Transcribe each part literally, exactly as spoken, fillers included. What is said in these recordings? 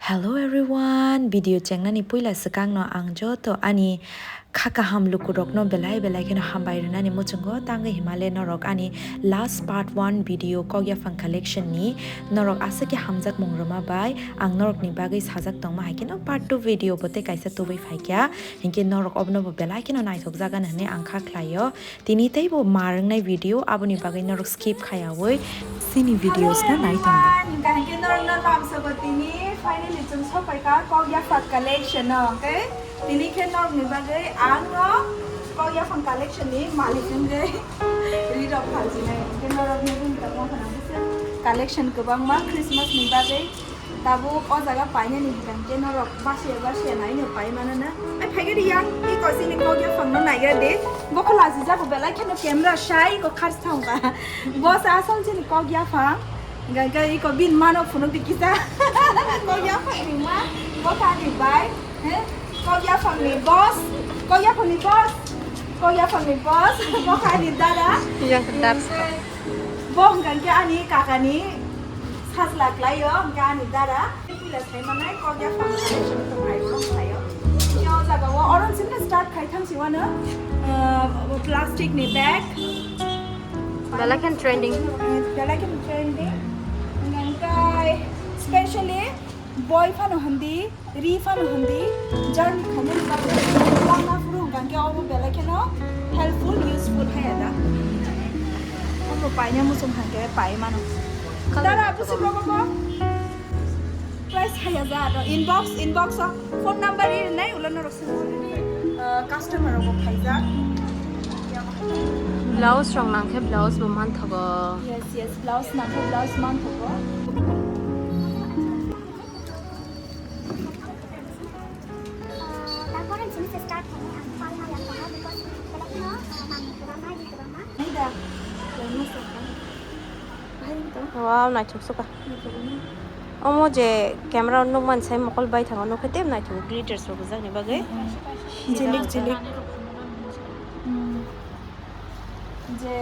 Hello everyone, video chengnani puila swkangno ang joto ani kha kaham lukurokno belai belai kheno hambai rwnani muchungo, tangwi himale norok ani last part one video kok yaphang collection ni norok aswk khe hamjakmung rwma bai ang norokni bagwi sajak tongma hai kheno part two video bo tei kaisa tubui phaikha, hinkhe norok obono bo belai kheno naithok jagani hwnwi ang kha khlaio. Tini teibo mar wngnai video, aboni bagwi norok skip khayawi chini videos no nai tongdi. Hingka hingke norok no lamsogo tini finally chwng sopaikha kok yaphang collection no, okay? Tini khe norok ni bagwi ang no kok yaphang collection ni malik wngwi ri rok phalchinai. Hingke norok ni ring tongma khana bwswk collection kwbangma Christmas ni bagwi. Tabuk o jaga painani hwnkhe norok basiya basiya naino pai mano na. Ai phaikhe yang iko chini kok yaphang no naigra de. Bokho lajijago belai kheno camera shai iko khars thangba. Bo se asol chini kok yaphang. Hwnkhe iko bin mano phunuk di kisa. Kok yaphang ni ma, bo kani bai. He? Kok yaphang ni boss. Kok yaphang ni boss. Kok yaphang ni boss. Bo kani dada. Yang kedap. Bo hwnkhe ani kakani sajla klaio, hwnkhe ani dara. Puila sai manai kok yaphang collection tong ai, tong khlaio. Hwnkhe o jaga o oron simna start khai thang si wano, ah, plastic ni bag. Belai khe trending. Belai khe trending. Hwnkhe specially boi phano hindi. Ri phano hindi, journey khainani bagwi langma phuru hwnkha khe obo belai kheno helpful, useful hai da. Obo paina muchung hwnkha khe pai mano. Dara busi bobo bo. Price hai hajar. Inbox, inbox o phone number ri rinai ulo norok se, uh, customer rok bo khaijak. Blouse rok nang khe blouse bo manthogo. Yes, yes, blouse nang khe blouse manthogo. Taporani simi se start khainai ang palma yang tongo because belai kheno manwi kwbangma, ri kwbangma. Naida, Wow, naithok suka. Omo je camera o nukmani sai mokol bai thango, nukhe tei naithok glitters rok rijak ni bagwi. Jilik jilik. Hmm. Je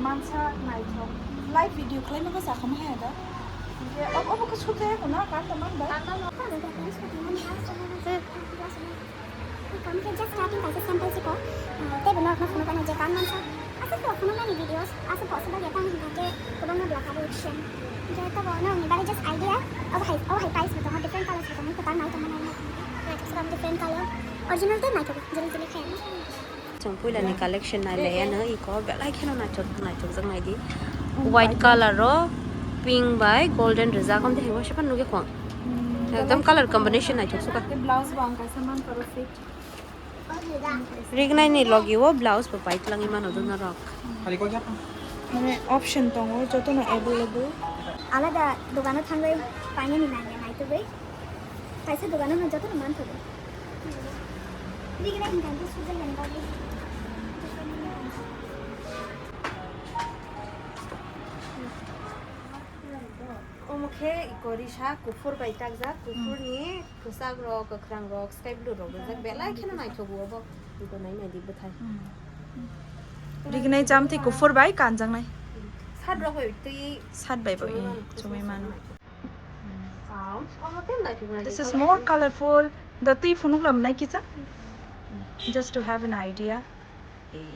mansa naithok live video khlaima khe sakha ma haya da. Je ob-, obo khe sujaya kono kanta man bai. Kami khe just starting kaisa sample se ko. Tei bo norokno phunukgano je kan mansa. Aswk to phunuknani videos aswk possible ya tang hwnkha khe kwbangma block abo same. Je tobo norokni bagwi just idea. Obo hai, obo hai price bo tongo, different colors bo tongo, kwtal nai tongma nai nai. Naithok saka different color. Original tei naithok jili jili khe. Chwng puilani collection nai lai ano iko belai kheno naithok naithokjak naidi. White color o pink bai golden rijak, amtwi hai waisa phano nukya kho. Hmm. Ekdom color combination naithok suka. Blouse bo ang kaisa man karo fit. Rignai ni logi o blouse bo pai twlangwi mano duna rok. Mane option tongo jotono available. Alada dogano thangwi painani nangya naitugwi. Kaisa dogano no jotono manthogo. Rignai hwnkha khe sujak yani bagwi. Omo khe iko risa kuphur bai takjak, kuphur ni kwchak rok, kwkhrang rok, sky blue rok rijak, belai kheno naithogo obo. Iko nai nai di bwthai. Hmm. Rignai jamtwi kuphur bai kanjaknai. Sat rok bai twi sat bai bo, chumui eh, mano, chumui mano. Omo khe naithok nai. This is more colorful. The twi phunuk lam nai kisa. Just to have an idea. Eh,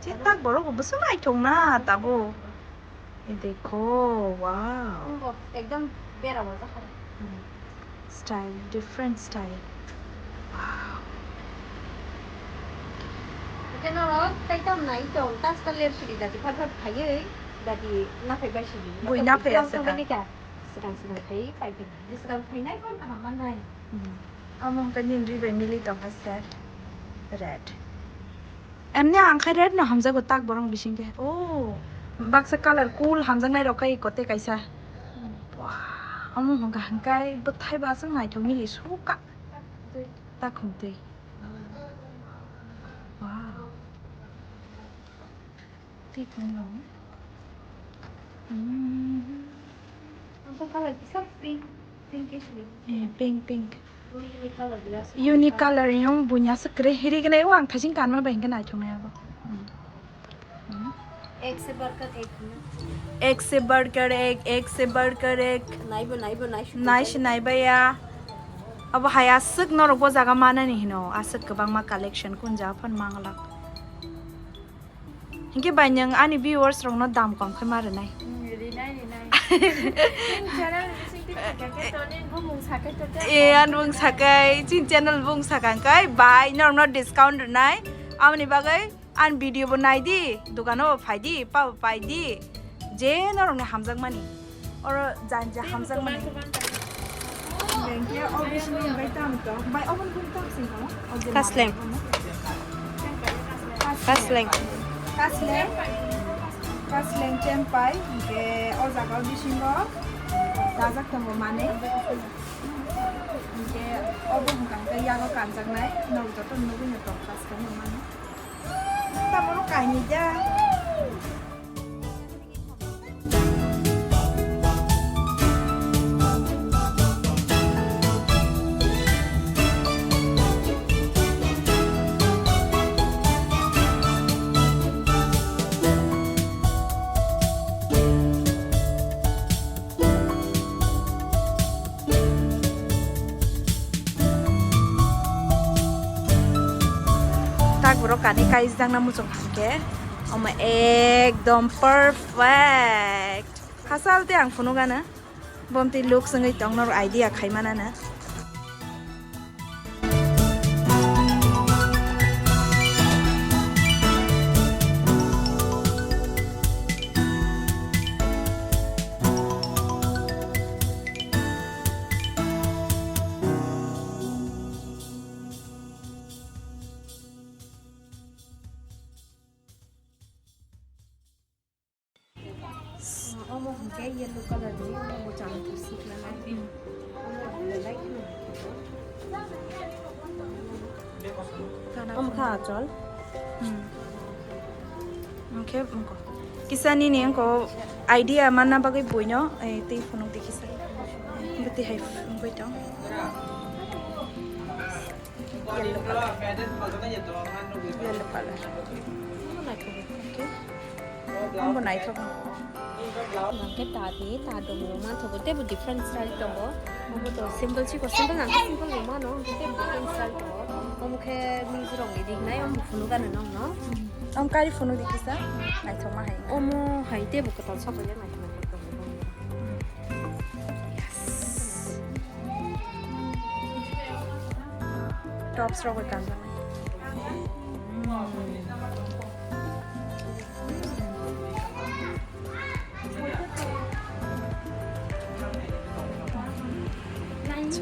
je tak borok bo bwswk naithok na tabuk. Eh, dekho, wow. Ekdom bera bo jakha. Style, different style. Wow. Khe norok tei tam nai tong, tas ta ler sidi dati phar phar phaiwi, dati naphai bai sidi. Bui naphai aswk ka. Swkang swkang khai pai phai. Swkang phainai phano kaham mannai. Hmm. Omo hwnkhe nini ri bai mili tongkha sir. Red. Emni ang khai red no hamjago tak borok bising khe. Oh, baksa color cool hamjaknai rok khai kote kaisa. Wah, omo hwnkha hwnkhe bwthai bo aswk naithok mili suka. Tak hwnkhe. Wow. Tei tongo. Hmm. Ang khe color kisa pink, pinkish ni. Eh, pink, pink. Unique color ni aswk. Unique color ni wng buini aswk kwrwi. Rignai o ang thaiching kanma bai hwnkhe naithoknai abo. Hmm. Hmm. Ek se barkat ek na. Ek se badhkar ek, ek se badhkar ek. Naibo, naibo, nai. Nai se nai baya. Abo hai aswk norok bo jaga manani hino, aswk kwbangma collection kun jaga phan mangla. Hinkhe bai nwng ani viewers rokno dam kom khe ma rwnai. Hmm, rinai, rinai. Chini channel bising twi thika khe to, nini bumung sakai to te. Eh, ani bumung sakai, chini channel bumung sakang kai, bai norokno discount rwnai. Aboni bagwi ani video bo nai di, dogano bo phai di, pa bo pai di. Je norokni hamjakmani. Oro janja hamjakmani. Bengke o bisingo bai tam to. Bai oboni bung tam sing kamo? O je Kasleng. Kasleng. Kasleng. Kasleng chempai, hingke o jaga o bisingo dajak tongo manwi. Hingke obo hingka hingke yago kanjaknai, nog joto nugui no tong kasleng no mano. Tamo no kainwi da. Tak borok kani kaijak na muchung hingke omo ekdom perfect. Hachal te ang phunuk gana. Bomti look swngwi tong norok idea khai manana. Omo hwnkhe yellow colour ni, omo bo chana kursik na nai. Omo hwnkhe achol. Omo kha achol. Hmm. Hwnkhe wngkha. Kisa nini wngkha idea manna bagwi buino, eh, tei phunuk di kisa. Bwtwi hai phunugwi tong. Yellow colour. Yellow colour. Omo naithok, okay. Omo naithok. Nangkhe ta di, ta dong rok manthogo, teibo different style tongo. Omo to simple chikon, simple nangkhe simple rok mano, hwnkhe teibo different style tongo. Omo khe mijrok ni ringnai, omo phunuk gana nokno. Omo kari phunuk di kisa, naithokma hai. Omo hai teibo kwtal sokoya naithok naithok tongo. Tops rok bai kanjaknai.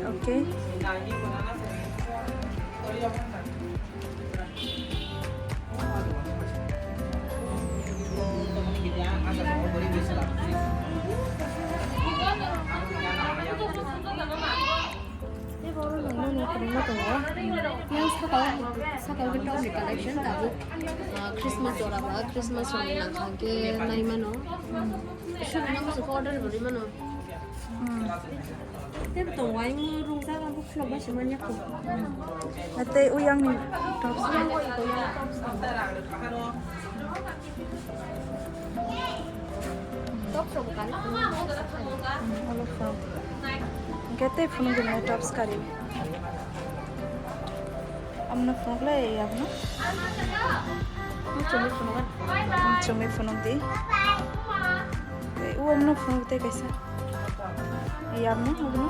Okay. Tei borok nangmani kwbangma tongo. Yang saka o, saka o khe tokni collection tabuk, ah, Christmas jora ba, Christmas rokni nangkha hwnkhe nai mano. Shop no muchung khe order bo rwi mano. Hmm. Tei bo tongo, ayung rungjak, ang bo khulok bai se man ya kho. Tei uyang ni tops. Uyang bo iko, yang tops tongo. Tops rok bo kari phunuk. Hmm, olo phunuk. Hwnkhe tei phunuk gwnai tops kari. Amno phunuk le, abono. Chumui phunuk. Chumui phunuk di. Tei o amno phunuk tei kaisa. Yamno, abono.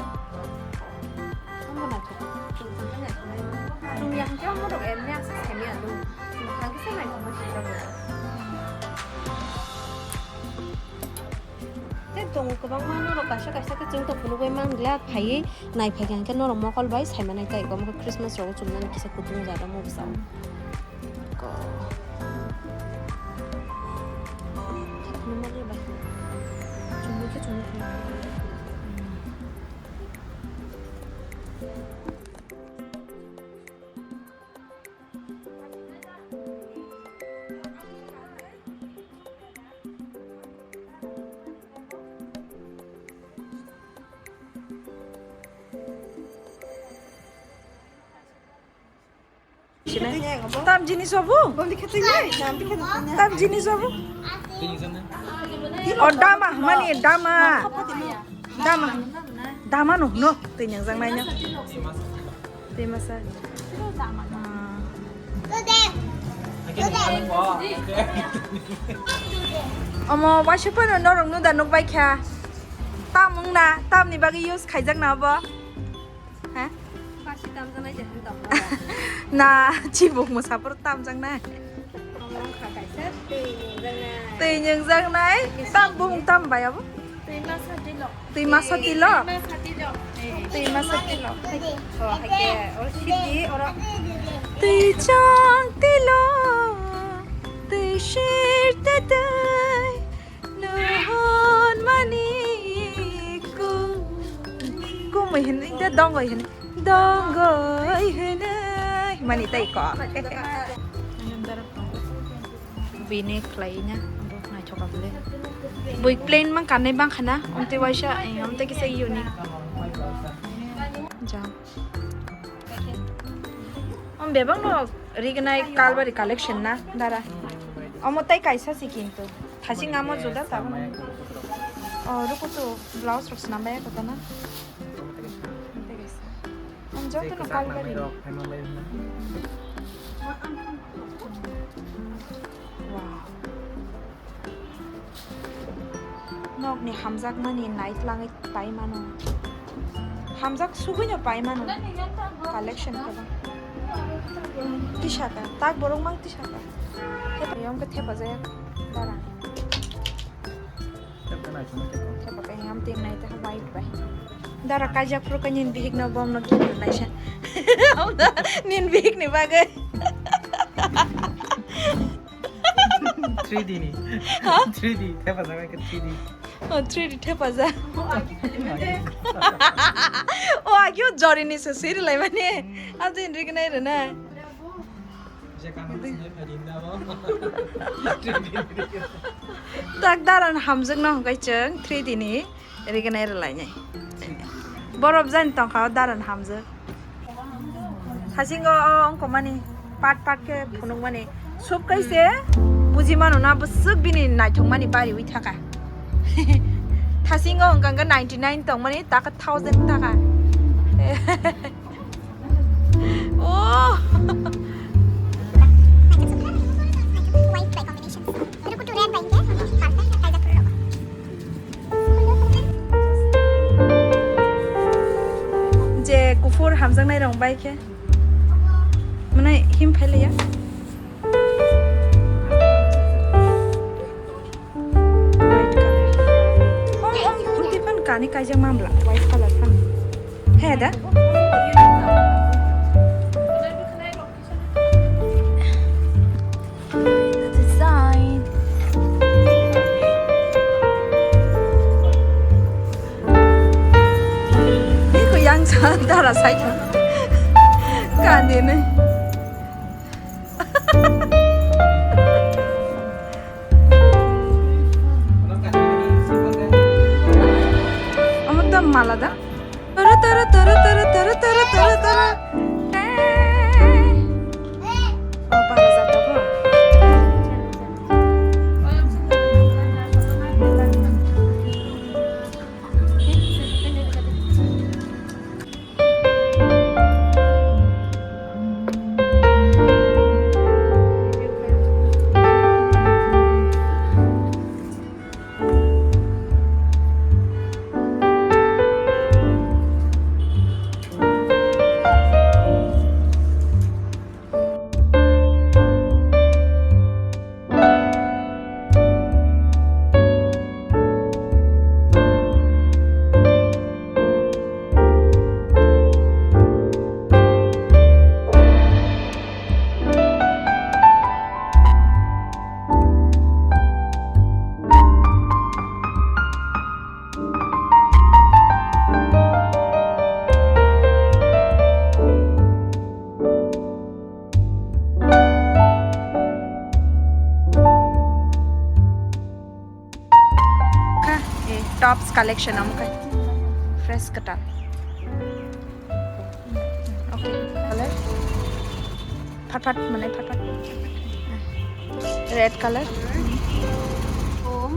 Chwng yang khe omo rok emni aswk semi adu. Chwng thang kisa naithokma swijak rok. Tei tongo kwbangma norok kaisa kaisa khe chwng tong phunugwi mangla phaiwi nai phaikha hwnkhe norok mokol bai saimanai tei omo khe Christmas rogo chumnani kisa kutung jara mobisa. Ko. Khapni mali bai. Chumui khe chumui khe. Tam jinis obo? Tam jinis obo? O dama hwnmani, dama. Dama. Dama no hwno, twi nangjaknai no. Twi masa. Omo waisa phano norok no da nukbai kha. Tam wngna, tamni bagwi use khaijak na obo? Ha? Pasi tamjaknai je hwn tong. Na, chibuk mwsapor tamjaknai. Omo wngkha kaisa twi nungjaknai. Twi nungjaknai. Tam bumung tam bai abo? Twi masa tilo. Twi masa tilo? Twi masa tilo. Twi masa tilo. Oh, hai ke, oh, sidi, oro. Twi chang tilo. Twi shir te twi. Nuhun mani kum-, kumui hinui de dongoi hinui. Dongoi hinui. Mani tei kok. Bini khlai na, naithok bole. Bui plain mang kanai bang khana, omte waisa, eh, omte kisa unique. Jam. Om bebak no rignai kalbari collection na dara. Omo tai kaisa si kintu. Thasing amo juda tabuk. Oh, ruku tu blouse rok swnam bai kota na. Om joto no kalbari. Wow. Nokni hamjakmani naitlangwi pai mano. Hamjak sugwino pai mano. Collection kwbang. Tisaka, tak borok mang tisaka. Thepa yom khe thepa jaya dara. Thepa kai ham tin nai ta white bai. Dara kaijak phuru kai nin bihik no bom no khe naisa. Nin bihik ni bagwi. Three D ni. Ha? Three D, thepa jaga ke three D. Oh, three D thepa ja. Oh, agyo jori ni se siri lai mani. Abdi indri ke nai rena. Tak daran hamjak no hongkai cheng three D ni. Rignai rwlainai. Borok jani tongkha o daran hamjak. Thasingo o wngkokmani part part khe phunukmani. Sub kaise buji mano na bwswk bini naithokmani bariwi thaka. Thasingo wngkha khe ninety nine tongmani taka thousand taka. Oh. White by combination. Pero kutu red by inke, perfect, kaijak rok. Je kuphur hamjaknai rong bai khe. Mane him phai liya. White color. Om, om, phunti phan kani kaijak mamla, white color phan. He da? Design. Niko yang sa dara sai kani ni. Omo to mala da? Tara, tara, tara. Eh. Oh, para jata bo. Kha, eh, tops collection omo khe fresh kwtal. Okay, color. Phat phat, mane phat phat. Red color. Om,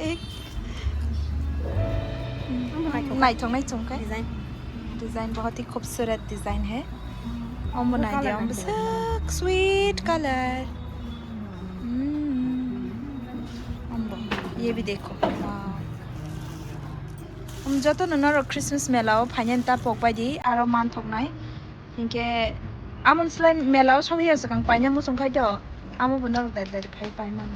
ek. Hmm, naithok naithok khe. Design. Design bahut hi khubsurat design hai. Ombo nai di, ombo swk sweet color. Hmm. Ombo. Ye bhi dekho. Wow. Um, joto no norok Christmas mela o phainani ta pok bai di, aro manthok nai. Hinkhe amon slai mela o sogwi ya swkang paina muchung khai to. Amo bo norok dai dai phai pai mano.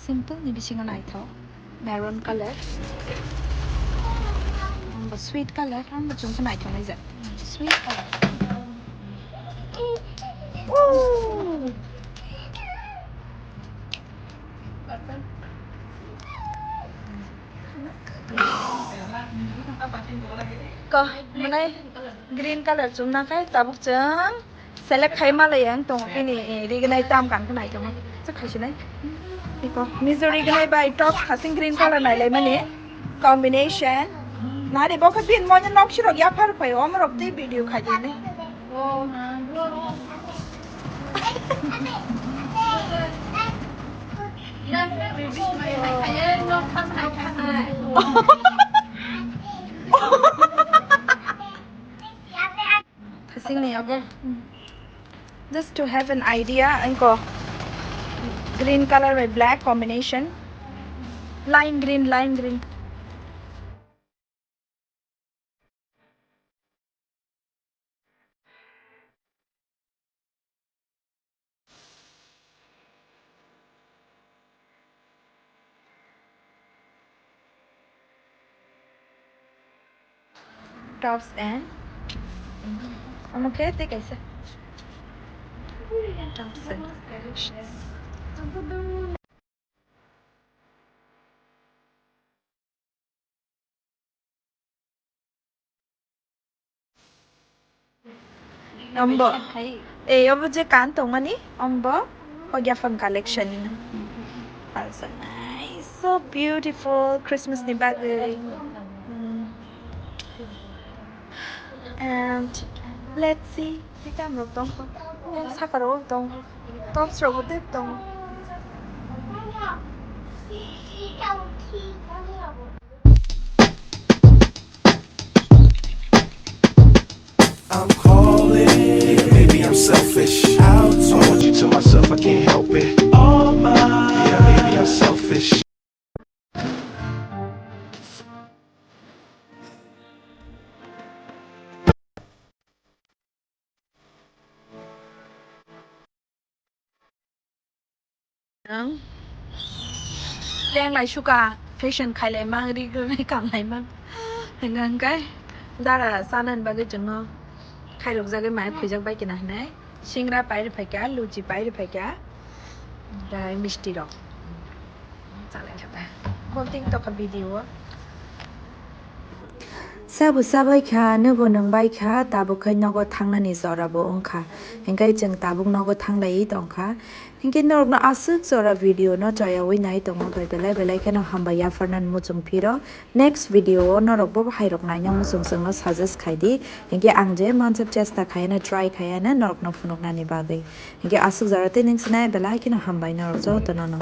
Simple ni bisingo naithok. Maroon color. Ambo sweet color. Ambo chwng khe naithok nai jak. Sweet color. Ooh. Ko, mwnai green color chumna khai tabuk chwng select khai malai ang tongo bini, eh, rignai tam kan khe nai tongo. Chwk khai sinai. Iko, mijo rignai bai top hasing green color nai lai mani combination. Nari bo khe bin mo nok sirok yaphar phai o, omorok tei video khai di ni. Thasingni abo. Just to have an idea, angko green color with black combination. Lime green, lime green. Tops and omo khe tei kaisa. Tops and Ombo. Hai. Eh, obo je kan tongmani, ombo. Hogia phone collection. Also nice. So beautiful. Christmas ni bagwi. Mm. And let's see. Tikam rok tong. Sakaro tong. Tops rok tep tong. I'm calling. Maybe I'm selfish. Out. I want you to myself, I can't help it. Oh my. Yeah, maybe I'm selfish. Ang leng lai suka fashion khai lai mang, ri ri kam lai mang. Hingga hingkai dara sanan bagwi chwngno khairok jagwi mai khujak bai kina hinai. Singra pai rw phaikha, luchi pai rw phaikha. Dai misti rok. Chalai kha ta. Bo ting tokha video. Sabo sabai kha, nwbo nwng bai kha, tabuk khai nogo thangnani jora bo wng kha. Hinkhe chwng tabuk nogo thanglaiwi tong kha. Hinkhe norokno aswk jora video no chayawi nai tongo bai belai belai kheno hambai yapharnani muchung phiro. Next video o norok bo hai rok naina muchung chwngno suggest khai di. Hinkhe ang je mansak chesta khaiya na try khaiya na norokno phunuknani bagwi. Hinkhe aswk jora tei nwng sinai belai kheno hambai norok jotono no.